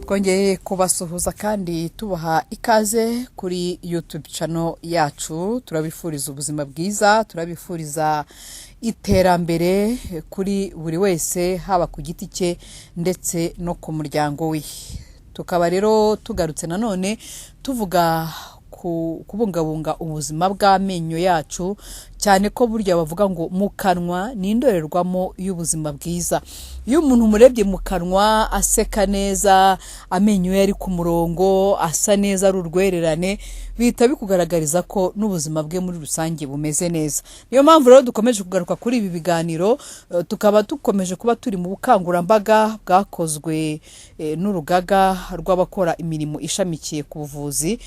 Twongeye kubasuhuza kandi tubaha ikaze kuri YouTube channel yacu. Turabifuriza ubuzima bwiza, turabifuriza iterambere kuri buri wese, haba ku giti cye ndetse no ku muryango we. Tukaba rero tugarutse nanone tuvuga ku kubungabunga ubuzima bw'amenyo yacu, cyane ko burya bavuga ngo mu kanwa ni indorerwamo y'ubuzima bwiza. Iyo umuntu umurebye mu kanwa aseka neza, amenyo ye ari ku murongo, asa neza, ari urwererane, bihita bikugaragariza ko n'ubuzima bwe muri rusange bumeze neza. Niyo mpamvu rero dukomeje kugaruka kuri ibi biganiro, tukaba dukomeje kuba turi mu bukangurambaga bwakozwe n'urugaga rw'abakora imirimo ishamikiye ku buvuzi,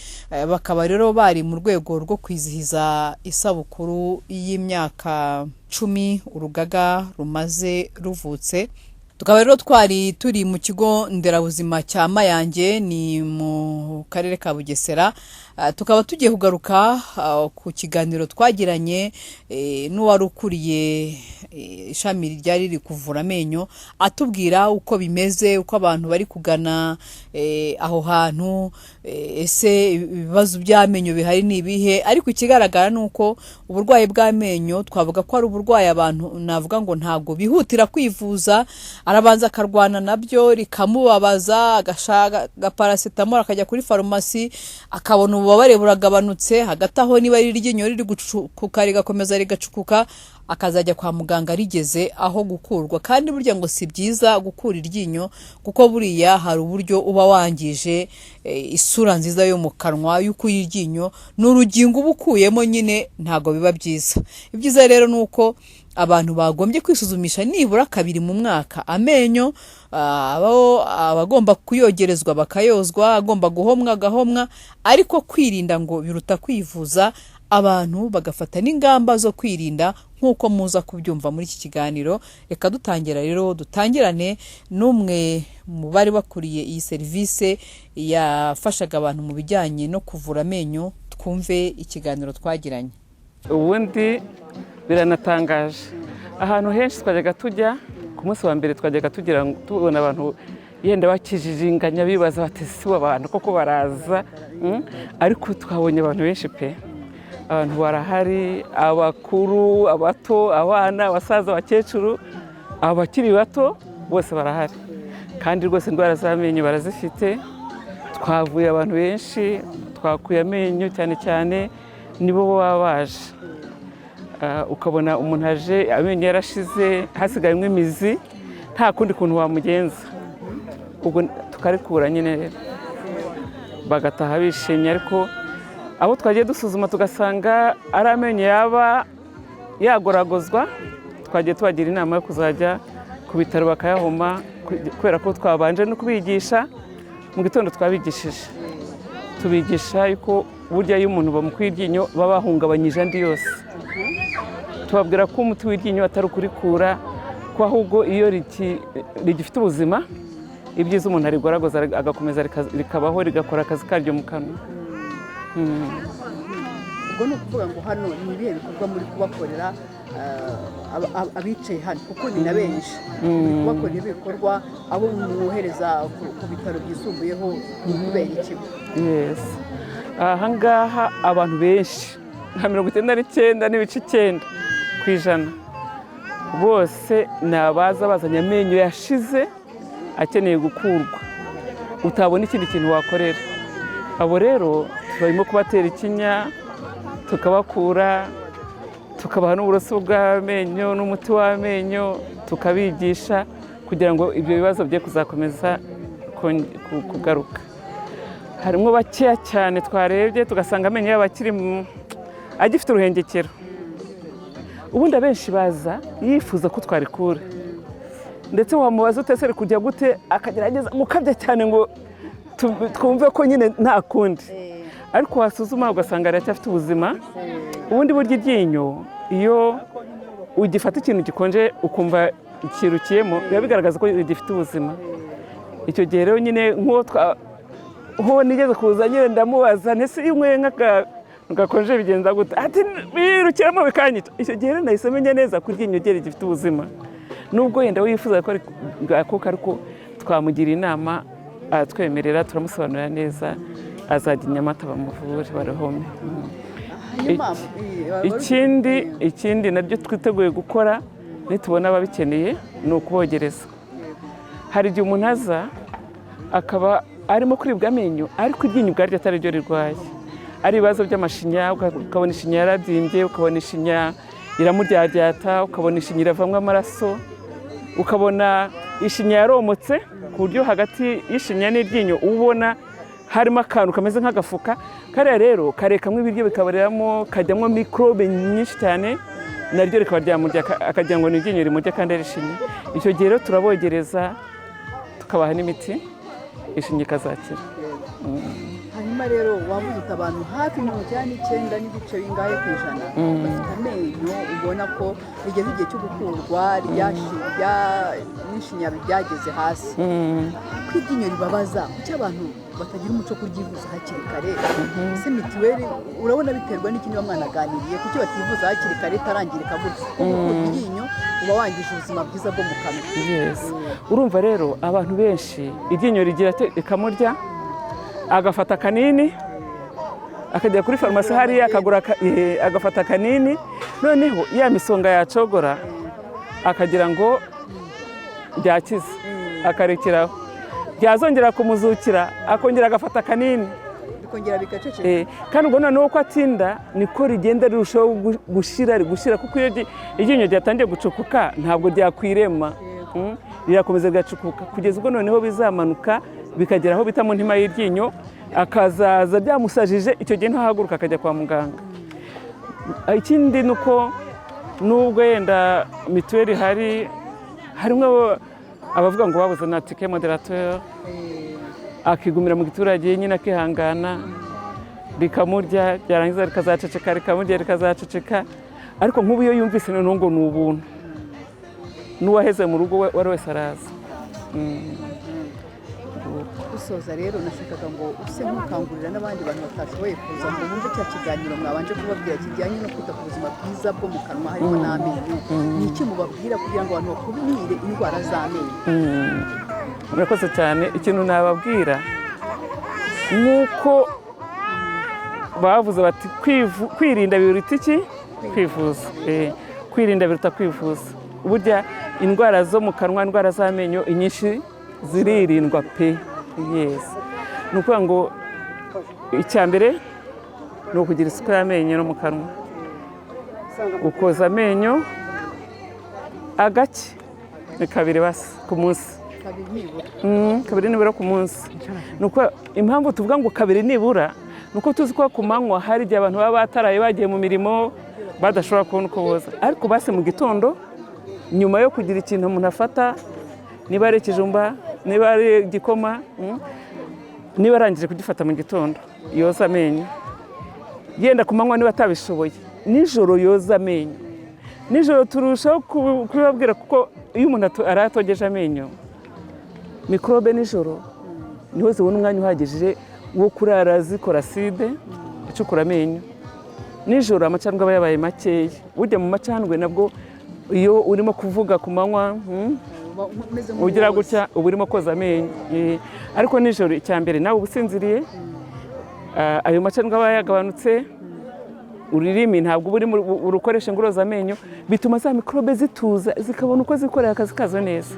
bakaba rero bari mu rwego rwo kwizihiza isabukuru y'imyaka 10 urugaga rumaze ruvutse. Tukaba rero twari turi mu kigo nderabuzima cya Mayange, ni mu karere ka Bugesera. Tukaba tugiye kugaruka ku kiganiro twagiranye n'uwari ukuriye ishami ryari riri kuvura amenyo, atubwira uko bimeze, uko abantu bari kugana aho hantu, ese ibibazo by'amenyo bihari ni ibihe. Ariko ikigaragara ni uko uburwayi bw'amenyo twavuga ko ari uburwayi abantu navuga ngo ntabwo bihutira kwivuza, arabanza akarwana nabyo rikamubabaza, agashaka agaparacetamol, akajya kuri farumasi akabona ububabare buragabanutse. Hagati aho niba ari iryinyo riri gucukuka rigakomeza rigacukuka, akazajya kwa muganga rigeze aho gukurwa. Kandi burya ngo si byiza gukura iryinyo, kuko buriya hari uburyo uba wangije isura nziza yo mu kanwa. Iyo ukuye iryinyo ni urugingo uba ukuyemo nyine, ntabwo biba byiza. Ibyiza rero ni uko abantu bagombye kwisuzumisha nibura kabiri mu mwaka amenyo, abagomba kuyogerezwa bakayozwa, agomba guhomwa agahomwa, ariko kwirinda ngo biruta kwivuza. Abantu bagafata n'ingamba zo kwirinda nk'uko muza kubyumva muri iki kiganiro. Reka dutangira rero, dutangirane n'umwe mu bari bakuriye iyi serivisi yafashaga abantu mu bijyanye no kuvura amenyo, twumve ikiganiro twagiranye. Ubundi biranatangaje, ahantu henshi twajyaga tujya ku munsi wa mbere, twajyaga tugira tubona abantu yenda bakijijinganya, bibaza bati: "Si abantu koko baraza?" Ariko twabonye abantu benshi pe. Abantu barahari, abakuru, abato, abana, abasaza, abakecuru, abakiri bato, bose barahari. Kandi rwose indwara z'amenyo barazifite. Twavuye abantu benshi, twakuye amenyo, cyane cyane nibo baba baje. Ukabona umuntu aje amenyo yarashize, hasigayemo imizi, nta kundi kuntu wamugenza, ubwo tukarikura nyine, bagataha bishimye. Ariko abo twagiye dusuzuma tugasanga ari amenyo yaba yagoragozwa, twagiye tubagira inama yo kuzajya ku bitaro bakayahoma, kubera ko twabanje no kubigisha mu gitondo. Twabigishije, tubigisha yuko burya iyo umuntu bamukuye iryinyo baba bahungabanyije andi yose. Tubabwira ko umuti w'iryinyo atari ukurikura, ko ahubwo iyo rigifite ubuzima, ibyiza umuntu arigoragoza agakomeza rikabaho, rigakora akazi karyo mu kanwa. Ubwo ni ukuvuga ngo hano ni ibihe bikorwa muri kubakorera abicaye hano, kuko ni na benshi? Muri kubakorera ibikorwa abo mwohereza ku bitaro byisumbuyeho ni kubera iki? Yes, aha ngaha abantu benshi nka 99.9% bose ni abaza bazanye amenyo yashize akeneye gukurwa, utabona ikindi kintu wakorera. Abo rero turimo kubatera ikinya, tukabakura, tukabaha n'uburoso bw'amenyo n'umuti w'amenyo, tukabigisha kugira ngo ibyo bibazo bye kuzakomeza kugaruka. Harimo bakeya cyane twarebye tugasanga amenyo yabo akiri agifite uruhengekero. Ubundi abenshi baza yifuza ko twarikura, ndetse wamubaza utese kujya gute, akagerageza gukabya cyane ngo twumve ko nyine nta kundi. Ariko wasuzuma ugasanga riracyafite ubuzima. Ubundi burya iryinyo, iyo ugifata ikintu gikonje ukumva kirukiyemo, biba bigaragaza ko rigifite ubuzima. Icyo gihe rero nyine nk'uwo ho nigeze kuza nyine, ndamubaza ntese iyo unyweye nk'akantu gakonje bigenza gute? Ati birukiramo bikanyica. Icyo gihe rero nahise menya neza ko iryinyo rye rigifite ubuzima, nubwo wenda wifuza ko bwakuka. Ariko twamugira inama, aratwemerera, turamusobanurira neza, azajya i Nyamata bamuvure barihome. Hanyuma Ikindi nabyo twiteguye gukora nitubona ababikeneye ni ukubogereza. Hari igihe umuntu aza akaba arimo kuribwa amenyo, ariko iryinyo ubwaryo atari ryo rirwaye, ari ibibazo by'amashinya. Ukabona ishinya yarabyimbye, ukabona ishinya iramuryaryata, ukabona ishinya iravamo amaraso, ukabona ishinya yaromotse ku buryo hagati y'ishinya n'iryinyo uba ubona harimo akantu kameze nk'agafuka. Kariya rero karekamo ibiryo bikaboreramo, kajyamo mikorobe nyinshi cyane, naryo rikaba ryamurya, akagira ngo ni iryinyo rimurya kandi ari ishinya. Icyo gihe rero turabogereza, tukabaha n'imiti, ishinya ikazakira. Hanyuma rero wavuze uti abantu hafi 99 n'ibice bingahe bafite amenyo ubona ko rigeze igihe cyo gukurwa, n'ishinya byageze hasi. Ko iryinyo ribabaza, kuki abantu batagira umuco wo kuryivuza hakiri kare? Ese mituweli urabona biterwa n'iki? Niba mwanaganiriye, kuki bativuza hakiri kare itarangirika gutya? Kuko gukura iryinyo uba wangije ubuzima bwiza bwo mu kanwa. Yes. Urumva rero, abantu benshi iryinyo rigira rikamurya, agafata akanini, akajya kuri farumasi hariya akagura agafata akanini, noneho ya misonga yacogora akagira ngo byakize, akarekeraho. Byazongera kumuzukira, akongera agafata akanini. Bikongera bigaceceka. Kandi ubwo noneho uko atinda niko rigenda rirushaho gushira, kuko iyo iryinyo ryatangiye gucukuka ntabwo ryakwirema. Rirakomeza rigacukuka kugeza ubwo noneho bizamanuka bikagera aho bita mu ntima y'iryinyo, akazaza byamusajije. Icyo gihe ntahaguruka akajya kwa muganga. Ikindi ni uko nubwo yenda mituweli ihari, harimo abavuga ngo babuze na ticket modérateur, akigumira mu giturage nyine, akihangana, rikamurya, ryarangiza rikazaceceka, rikamurya rikazaceceka. Ariko nk'ubu iyo yumvise noneho ngo ni ubuntu, n'uwaheze mu rugo uwo ari wese araza. Dusoza rero, nashakaga ngo use nk'ukangurira n'abandi bantu batashoboye kuza ngo bumve cya kiganiro mwabanje kubabwira kijyanye no kwita ku buzima bwiza bwo mu kanwa, harimo n'amenyo. Ni iki mubabwira kugira ngo abantu bakumire indwara z'amenyo? Murakoze cyane. Ikintu nababwira, nk'uko bavuze bati "Kwirinda biruta iki? Kwivuza." Kwirinda biruta kwivuza. Burya indwara zo mu kanwa, indwara z'amenyo, inyinshi ziririndwa pe. Yes, ni ukuvuga ngo icya mbere ni ukugira isuku y'amenyo no mu kanwa, ukoza amenyo agake, ni kabiri basi ku munsi. Kabiri nibura. Kabiri nibura ku munsi. Ni uko impamvu tuvuga ngo kabiri nibura ni uko tuzi ko ku manywa hari igihe abantu baba bataraye, bagiye mu mirimo, badashobora kubona uko boza. Ariko basi mu gitondo, nyuma yo kugira ikintu umuntu afata, niba ari ikijumba, niba ari igikoma, niba arangije kugifata mu gitondo, yoza amenyo. Yenda ku manywa niba atabishoboye, nijoro yoza amenyo. Nijoro turushaho kubibabwira, kuko iyo umuntu araye atogeje amenyo, mikorobe nijoro niho zibona umwanya uhagije wo kurara zikora acide icukura amenyo. Nijoro amacandwe aba yabaye makeya. Burya mu macandwe nabwo, iyo urimo kuvuga ku manywa, Uba umeze ugira nk'uwoza. gutya, uba urimo koza amenyo. Ariko nijoro, icya mbere nawe uba usinziriye. Ayo macandwe aba yagabanutse, ururimi ntabwo uba urimo urukoresha ngo uroza amenyo, bituma za mikorobe zituza, zikabona uko zikorera akazi kazo neza.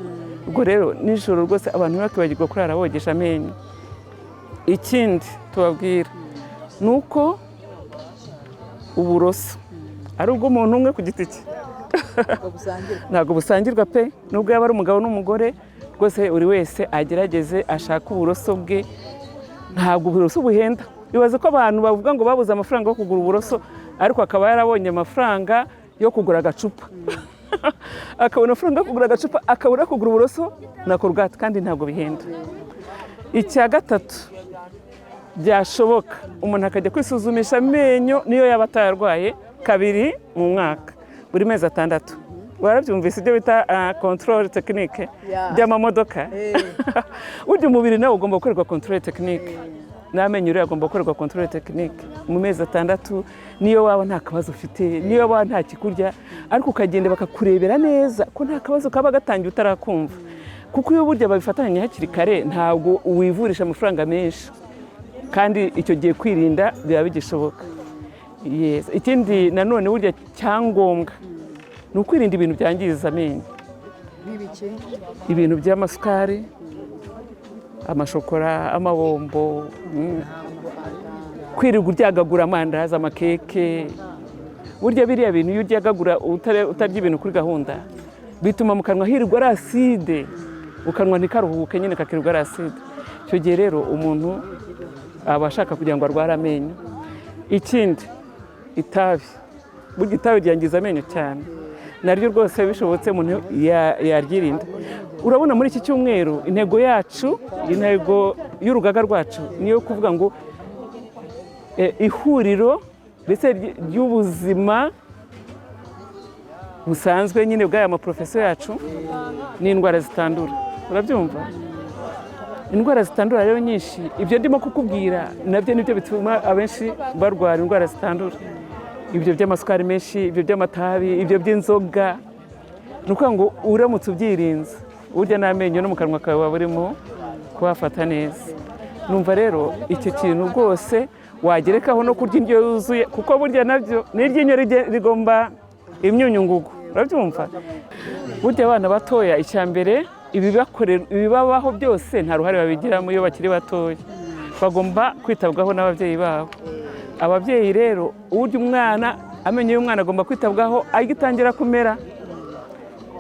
Ubwo rero nijoro rwose abantu ntibakibagirwa kurara bogesha amenyo. Ikindi tubabwira ni uko uburoso ari ubw'umuntu umwe ku giti cye. Ngo busangirwe. Ntabwo busangirwa pe. Nubwo yaba ari umugabo n'umugore, rwose buri wese agerageze ashake uburoso bwe. Ntabwo uburoso buhenda. Ibaze ko abantu bavuga ngo babuze amafaranga yo kugura uburoso, ariko akaba yarabonye amafaranga yo kugura agacupa, akabona amafaranga yo kugura agacupa, akabura kugura uburoso na Colgate, kandi ntabwo bihenda. Icya gatatu Byashoboka umuntu akajya kwisuzumisha amenyo, niyo yaba atayarwaye, kabiri mu mwaka, buri mezi 6. Warabyumvise ibyo bita contrôle technique by'amamodoka? Burya umubiri nawe ugomba gukorerwa contrôle technique, n'amenyo rero agomba gukorerwa contrôle technique mu mezi 6. Niyo waba nta kabazo ufite, niyo waba nta kikurya, ariko ukagenda bakakurebera neza ko nta kabazo kaba gatangiye utarakumva, kuko iyo burya babifatanya hakiri kare ntabwo wivurisha amafaranga menshi, kandi icyo gihe kwirinda biba bigishoboka. Yes. Ikindi nanone burya cyangombwa ni ukwirinda ibintu byangiza amenyo. Nk'ibiki? Ibintu by'amasukari, amashokora, amabombo, kwirirwa uryagagura amandazi, amakeke. Burya biriya bintu iyo uryagagura, utarya ibintu kuri gahunda, bituma mu kanwa hirirwa ari acide, ukanwa ntikaruhuke nyine, kakirirwa ari acide. Icyo gihe rero umuntu aba ashaka kugira ngo arware amenyo. Ikindi, itabi. Burya itabi ryangiza amenyo cyane, naryo rwose bishobotse umuntu yaryirinda. Urabona muri iki cyumweru intego yacu, intego y'urugaga rwacu, niyo kuvuga ngo ihuriro mbese ry'ubuzima busanzwe nyine bw'aya maporofesiyo yacu n'indwara zitandura. Urabyumva, indwara zitandura rero nyinshi, ibyo ndimo kukubwira nabyo nibyo bituma abenshi barwara indwara zitandura: ibyo by'amasukari menshi, ibyo by'amatabi, ibyo by'inzoga. Ni ukuvuga ngo uramutse ubyirinze, burya n'amenyo no mu kanwa kawe waba urimo kuhafata neza. Numva rero icyo kintu rwose wagerekaho no kurya indyo yuzuye, kuko burya nabyo n'iryinyo rigomba imyunyu ngugu. Urabyumva, burya abana batoya, icya mbere, ibibabaho byose nta ruhare babigiramo. Iyo bakiri batoya bagomba kwitabwaho n'ababyeyi babo. Ababyeyi rero, uburyo umwana, amenyo y'umwana agomba kwitabwaho agitangira kumera.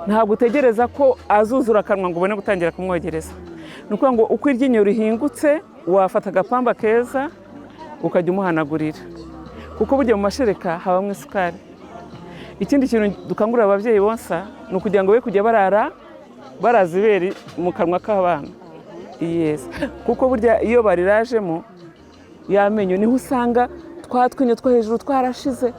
Ntabwo utegereza ko azuzura akanwa ngo ubone gutangira kumwogereza. Ni ukuvuga ngo uko iryinyo rihingutse, wafata agapamba keza ukajya umuhanagurira, kuko burya mu mashereka habamo isukari. Ikindi kintu dukangurira ababyeyi bonsa ni ukugira ngo be kujya barara baraza ibere mu kanwa k'abana. Yes. Kuko burya iyo barirajemo y'amenyo, niho usanga twa twinyo two hejuru twarashize,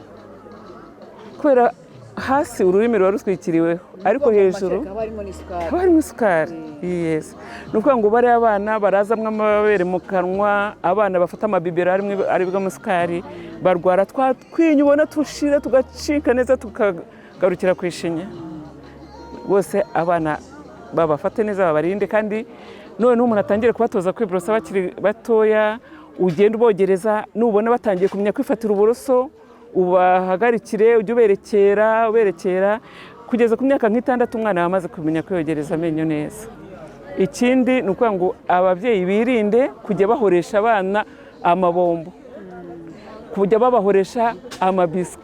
kubera hasi ururimi ruba rutwikiriweho, ariko hejuru haba harimo n'isukari. Haba harimo isukari. Yes. Ni ukuvuga ngo bariya abana barazamwo amabere mu kanwa, abana bafata amabibero harimo aribwo amasukari, barwara twa twinyo ubona tushira tugacika neza tukagarukira ku ishinya. Bose abana babafate neza, babarinde, kandi noneho umuntu atangire kubatoza kwiborosa bakiri batoya. Ugenda ubogereza, nubona batangiye kumenya kwifatira uburoso, ubahagarikire, ujye uberekera, uberekera kugeza ku myaka nk'6, umwana aba amaze kumenya kwiyogereza amenyo neza. Ikindi ni ukuvuga ngo ababyeyi birinde kujya bahoresha abana amabombo, kujya babahoresha amabiswi,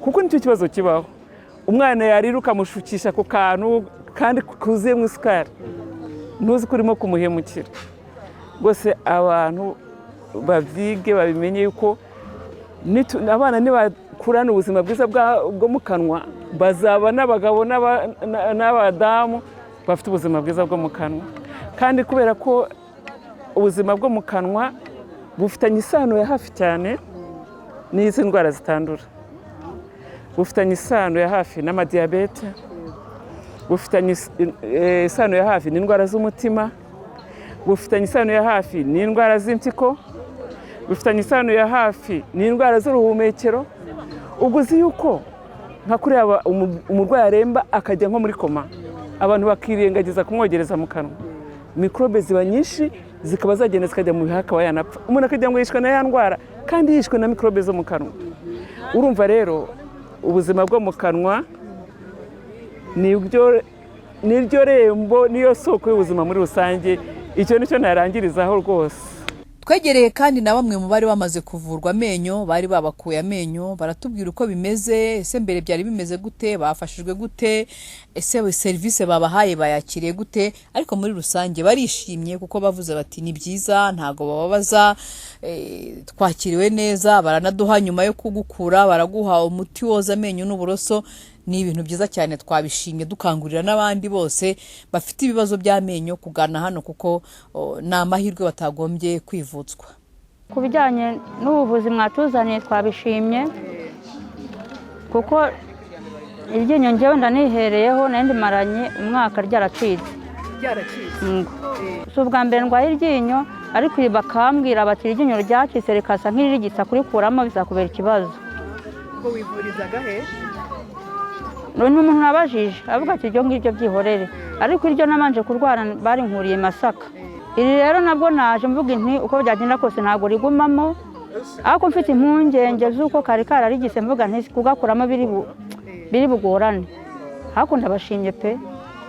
kuko nicyo kibazo kibaho. Umwana yarira ukamushukisha ku kantu kandi kuzuyemo isukari, ntuzi ko urimo kumuhemukira. Rwose abantu babyige, babimenye yuko abana nibakurana ubuzima bwiza bwo mu kanwa, bazaba n'abagabo n'abadamu bafite ubuzima bwiza bwo mu kanwa. Kandi kubera ko ubuzima bwo mu kanwa bufitanye isano ya hafi cyane n'izi ndwara zitandura, bufitanye isano ya hafi n'amadiyabete, bufitanye isano ya hafi n'indwara z'umutima, bufitanye isano ya hafi n'indwara z'impyiko, bufitanye isano ya hafi n'indwara z'uruhumekero. Ubwo uzi yuko nka kuriya umurwayi aremba akajya nko muri koma, abantu bakirengagiza kumwogereza mu kanwa, mikorobe ziba nyinshi, zikaba zagenda zikajya mu bihaha, akaba yanapfa, umuntu akagira ngo yishwe na ya ndwara kandi yishwe na mikorobe zo mu kanwa. Urumva rero ubuzima bwo mu kanwa niryo rembo, niyo soko y'ubuzima muri rusange. Icyo nicyo narangirizaho rwose. Twegereye kandi na bamwe mu bari bamaze kuvurwa amenyo, bari babakuye amenyo, baratubwira uko bimeze. Ese mbere byari bimeze gute? Bafashijwe gute? Ese serivisi babahaye bayakiriye gute? Ariko muri rusange barishimye, kuko bavuze bati: "Ni byiza, ntabwo bababaza, twakiriwe neza, baranaduha nyuma yo kugukura baraguha umuti woza amenyo n'uburoso. Ni ibintu byiza cyane, twabishimye." Dukangurira n'abandi bose bafite ibibazo by'amenyo kugana hano, kuko ni amahirwe batagombye kwivutswa. Ku bijyanye n'ubuvuzi mwatuzaniye twabishimye, kuko iryinyo njyewe ndanihereyeho nari ndimaranye umwaka ryaracitse. Ryaracitse? Ngo. Si ubwa mbere ndwaye iryinyo, ariko iri bakambwira bati iryinyo ryacitse rikasa nk'iririgitsa, kurikuramo bizakubera ikibazo. Ubwo wivurizaga he? Ni umuntu nabajije avuga ati iryo ngiryo byihorere, ariko iryo nabanje kurwara barinkuriye i Masaka. Iri rero nabwo naje mvuga nti uko byagenda kose ntabwo rigumamo, ariko mfite impungenge z'uko kari kararigise, mvuga nti kugakuramo biri bugorane, ariko ndabashimye pe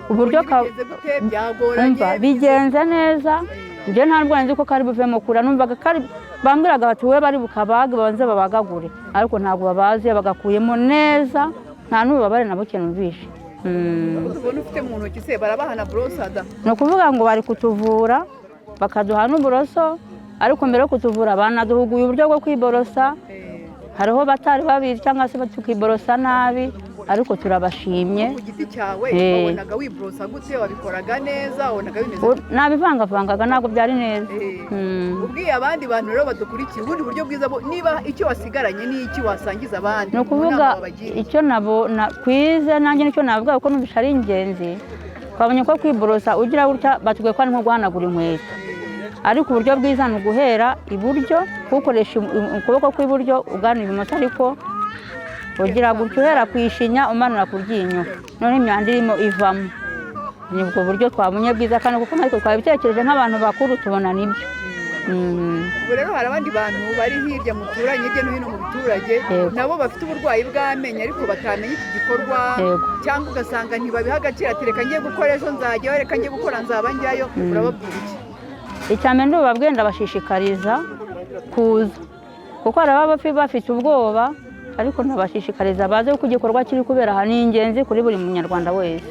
uburyo Bigenze gute? Byagoranye? Umva, bigenze neza. Njye nta ndwara nzi ko kari buvemo kura, numvaga kari bambwiraga bati wowe bari bukabage babanze babagagure, ariko ntabwo babaze, bagakuyemo neza, nta n'ububabare na buke numvishe. Tubona ufite mu ntoki se barabaha na borosada? Ni ukuvuga ngo bari kutuvura bakaduha n'uburoso, ariko mbere yo kutuvura banaduhuguye uburyo bwo kwiborosa. Hariho batari babizi cyangwa se tukiborosa nabi, ariko turabashimye. Ku giti cyawe wabonaga wiborosa gute? Wabikoraga neza? Wabonaga bimeze gute? Nabivangavangaga, ntabwo byari neza. Ubwiye abandi bantu rero badukurikiye ubundi buryo bwiza niba icyo wasigaranye ni iki wasangiza abandi Ni mu ukuvuga nama wabagiriye? Icyo nabo twize nanjye nicyo navuga, kuko numvise ari ingenzi. Twabonye ko kwiborosa ugira gutya batubwiye ko ari nko guhanagura inkweto, ariko uburyo bwiza ni uguhera iburyo, kuwukoresha ukuboko kw'iburyo ugana ibumoso, ariko ugira gutya uhera ku ishinya umanura ku ryinyo, noneho imyanda irimo ivamo. Ni ubwo buryo twabonye bwiza, kandi kuko natwe twabitekereje nk'abantu bakuru tubona nibyo. Ubu rero hari abandi bantu bari hirya muturanye, hirya no hino mu biturage, nabo bafite uburwayi bw'amenyo ariko batamenya iki gikorwa, cyangwa ugasanga ntibabiha agaciro, ati reka ngiye gukora ejo nzajyayo, reka ngiye gukora nzaba njyayo. Urababwira iki? Icya mbere ndubabwiye, ndabashishikariza kuza, kuko hari ababa bafite ubwoba, ariko ndabashishikariza baze, kuko igikorwa kiri kubera aha ni ingenzi kuri buri munyarwanda wese.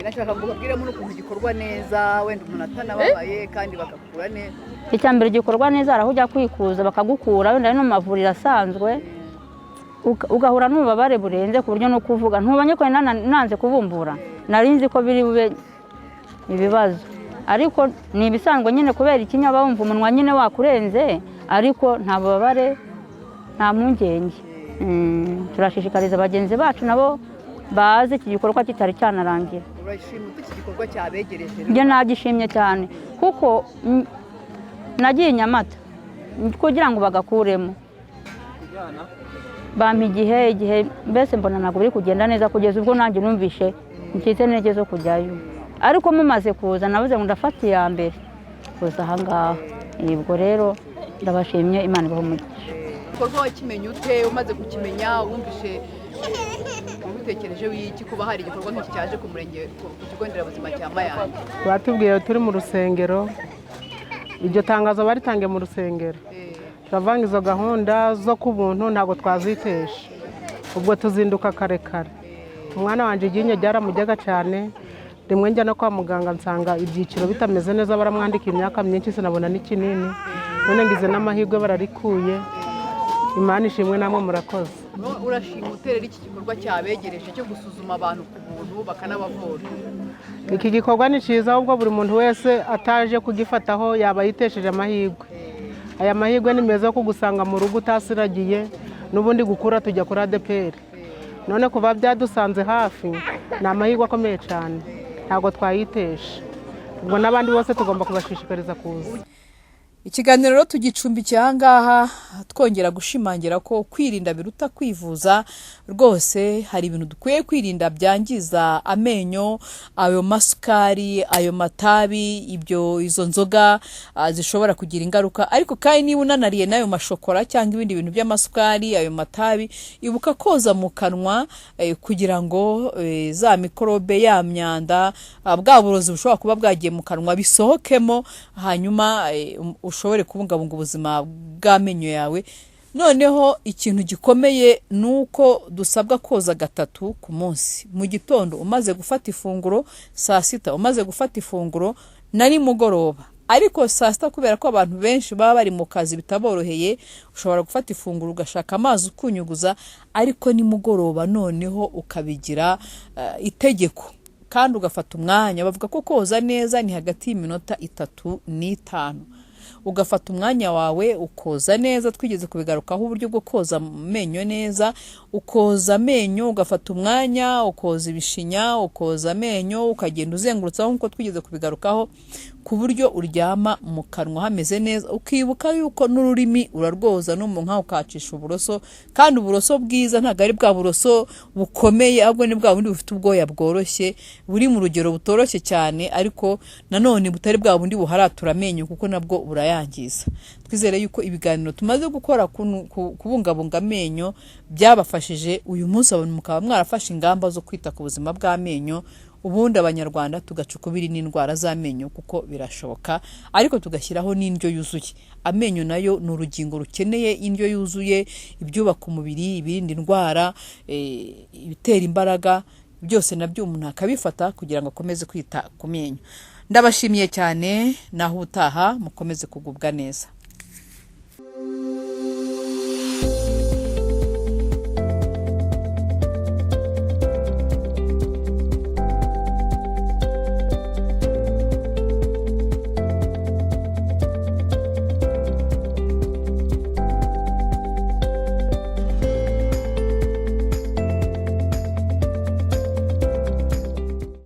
Nashaka ngo ubabwiremo n'ukuntu gikorwa neza, wenda umuntu atanababaye kandi bagakura neza. Icya mbere gikorwa neza, hari aho ujya kwikuza bakagukura, wenda ari no mu mavuriro asanzwe, ugahura n'ububabare burenze ku buryo no kuvuga ntubonye ko nanze kubumbura, nari nzi ko biri bube ibibazo, ariko ni ibisanzwe nyine kubera ikinya bumva umunwa nyine wakurenze, ariko nta bubabare, nta mpungenge. Turashishikariza bagenzi bacu nabo baze iki gikorwa kitari cyanarangira. Urashima uko iki gikorwa cyabegereje? Njye nagishimye cyane, kuko nagiye i Nyamata kugira ngo bagakuremo, bampa igihe mbese mbona ntabwo biri kugenda neza, kugeza ubwo nanjye numvishe ncitse intege zo kujyayo, ariko mumaze kuza nabuze ngo ndafata iya mbere kuza aha ngaha. Ubwo rero ndabashimye, Imana ibahe umugisha. Igikorwa wakimenye ute? Umaze kukimenya wumvishe ubitekereje w'iki, kuba hari igikorwa nk'iki cyaje ku murenge, ku kigo nderabuzima cya Mayange? Batubwiye turi mu rusengero, iryo tangazo baritangiye mu rusengero, turavanga izo gahunda zo ku buntu ntabwo twazitesha. Ubwo tuzinduka kare kare. Umwana wanjye iryinyo ryaramujyaga cyane, rimwe njya no kwa muganga nsanga ibyiciro bitameze neza, baramwandika imyaka myinshi sinabona n'ikinini. None ngize n'amahirwe bararikuye, Imana ishimwe, namwe murakoze. Urashima uterera iki gikorwa cyabegereje cyo gusuzuma abantu ku buntu bakanabavura? Iki gikorwa ni cyiza, ahubwo buri muntu wese ataje kugifataho yaba yitesheje amahirwe. Aya mahirwe ni meza yo kugusanga mu rugo utasiragiye, n'ubundi gukura tujya kuri ADEPR. None kuba byadusanze hafi ni amahirwe akomeye cyane, ntabwo twayitesha. Ubwo n'abandi bose tugomba kubashishikariza kuza. Ikiganiro rero tugicumbikiye aha ngaha, twongera gushimangira ko kwirinda biruta kwivuza. Rwose hari ibintu dukwiye kwirinda byangiza amenyo, ayo masukari, ayo matabi, ibyo izo nzoga zishobora kugira ingaruka. Ariko kandi niba unanariye n'ayo mashokora cyangwa ibindi bintu by'amasukari, ayo matabi, ibuka koza mu kanwa kugira ngo za mikorobe, ya myanda, bwa burozi bushobora kuba bwagiye mu kanwa bisohokemo, hanyuma ushobore kubungabunga ubuzima bw'amenyo yawe. Noneho ikintu gikomeye ni uko dusabwa koza 3 ku munsi: mu gitondo umaze gufata ifunguro, saa sita umaze gufata ifunguro, na nimugoroba. Ariko saa sita, kubera ko abantu benshi baba bari mu kazi bitaboroheye, ushobora gufata ifunguro ugashaka amazi ukunyuguza, ariko nimugoroba noneho ukabigira itegeko kandi ugafata umwanya. Bavuga ko koza neza ni hagati y'iminota 3 n'5. Ugafata umwanya wawe ukoza neza. Twigeze kubigarukaho, uburyo bwo koza amenyo neza. Ukoza amenyo, ugafata umwanya ukoza ibishinya, ukoza amenyo, ukagenda uzengurutsaho nk'uko twigeze kubigarukaho, ku buryo uryama mu kanwa hameze neza. Ukibuka yuko n'ururimi urarwoza, no mu nka ukacisha uburoso, kandi uburoso bwiza, ntabwo ari bwa buroso bukomeye, ahubwo ni bwa bundi bufite ubwoya bworoshye, buri mu rugero butoroshye cyane, ariko nanone butari bwa bundi buharatura amenyo, kuko nabwo burayangiza. Twizere yuko ibiganiro tumaze gukora kubungabunga amenyo byabafashije uyu munsi, abantu mukaba mwarafashe ingamba zo kwita ku buzima bw'amenyo, ubundi Abanyarwanda tugaca ukubiri n'indwara z'amenyo, kuko birashoboka, ariko tugashyiraho n'indyo yuzuye. Amenyo nayo ni urugingo rukeneye indyo yuzuye, ibyubaka umubiri, ibirinda indwara, ibitera imbaraga, byose nabyo umuntu akabifata kugira ngo akomeze kwita ku menyo. Ndabashimiye cyane, naho ubutaha, mukomeze kugubwa neza.